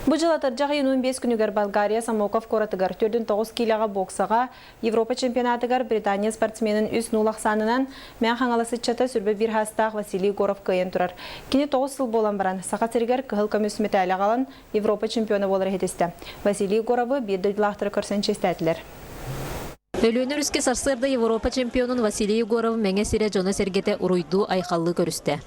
Бу дьыл атырдьах ыйын 15 күнүгэр Болгария Самоков куоратыгар 49 киилэҕэ боксаҕа Европа чемпионатыгар Британия спортсменын үс нуул ахсаанынан Мэҥэ Хаҥалас ыччата сүрбэ биир хаастаах Василий Егоров кыайан турар. Кини 9 сыл буолан баран, Саха сиригэр кыһыл көмүс мэтээли аҕалан Европа чемпиона буолар иһитистэ. Василий Егоровы биир дойдулаахтара көрсөн чиэстээтилэр. Өлүөнэ өрүскэ сарсыарда Европа чемпионун Василий Егоров Мэҥэ сирэ дьоно-сэргэтэ уруйдуу-айхаллыы көрүстэ.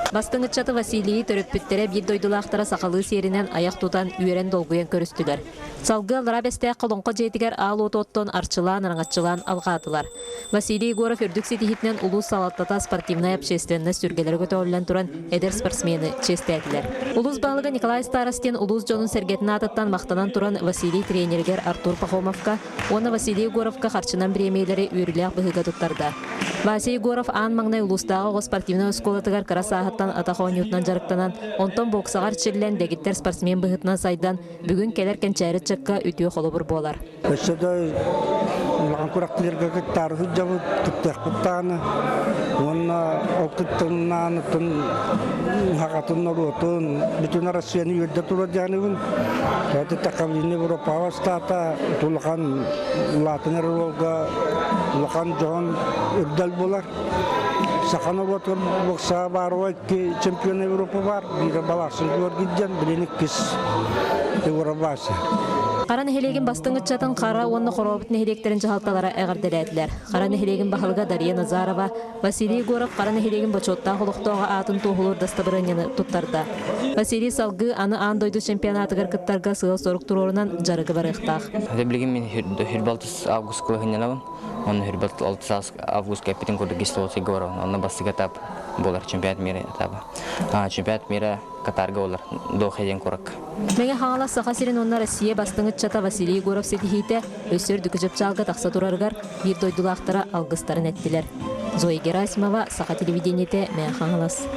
Бастыҥ ыччаты Василийы төрөппүттэрэ биир дойдулаахтара сахалыы сиэринэн айах тутан, үөрэн-долгуйан көрүстүлэр. Салгыы Аллараа Бэстээххэ Олоҥхо дьиэтигэр аал уоту оттон арчылаан, араҥаччылаан алҕаатылар. Василий Егоров үрдүк ситиһиитинэн улуус салалтата спортивнай общественность сүргэлэрэ көтөҕүллэн туран эдэр спортсмены чиэстээтилэр. Улуус баһылыга Николай Старостин улуус дьонун-сэргэтин аатыттан махтанан туран Василий тренеригэр Артур Пахомовка уонна Василий Егоровка харчынан бириэмийэлэри үөрүүлээх быһыыга туттарда. Вася Егоров аан маҥнай улуустааҕы оҕо спортивнай оскуолатыгар кыра сааһыттан атах оонньуутунан дьарыктанан, онтон боксаҕа эрчиллэн, дэгиттэр спортсмен быһыытынан сайдан, бүгүн кэлэр кэнчээри ыччакка үтүө холобур буолар. Өссө да улахан күрэхтэргэ кыттаары сылдьабыт, кыттыахпыт даҕаны. Уонна ол кыттыннаан хаҕатын норуотун, бүтүн Россияны үөрдэ турар диэнибин. Тэтэххэ Европаҕа бастаата, улахан улаатан эрэр уолга улахан дьоһун үрдэл буолар. Саха норуотугар боксаҕа баар икки чемпион Европа баар, биирэ Баласын Георгий диэн, билин иккис Егоров Вася. Хара нэһилиэгин бастыҥ ыччатын Хара уонна Хорообут нэһилиэктэрин дьаһалталара эҕэрдэлээтилэр. Хара нэһилиэгин баһылыга Дария Назарова, Василий Егоров Хара нэһилиэгин бочуоттаах олохтооҕо аатын туоһулуур дастабырыанньаны туттарда. Василий салгыы аны аан дойду чемпионатыгар кыттарга сыал-сорук туруорунан дьарыгы барыахтаах. Билигин мин хүрбалтыс август кылыһынньанабын. Онно хүрбалт алтыс август кэппитин курдук Кисловодскайга барабын. Онно бастакы этап буолар чемпионат мира этаба. Чемпионат мира Катарга буолар Доха диэн куоракка. Мэҥэ Хаҥалас Саха сирин уонна Россия бастыҥ ыччата Василий Егоров ситиһиитэ өссө үрдүкү чыпчаалга тахса турарыгар биир дойдулаахтара алгыстарын эттилэр. Зоя Герасимова, Саха телевидениетэ, Мэҥэ Хаҥалас.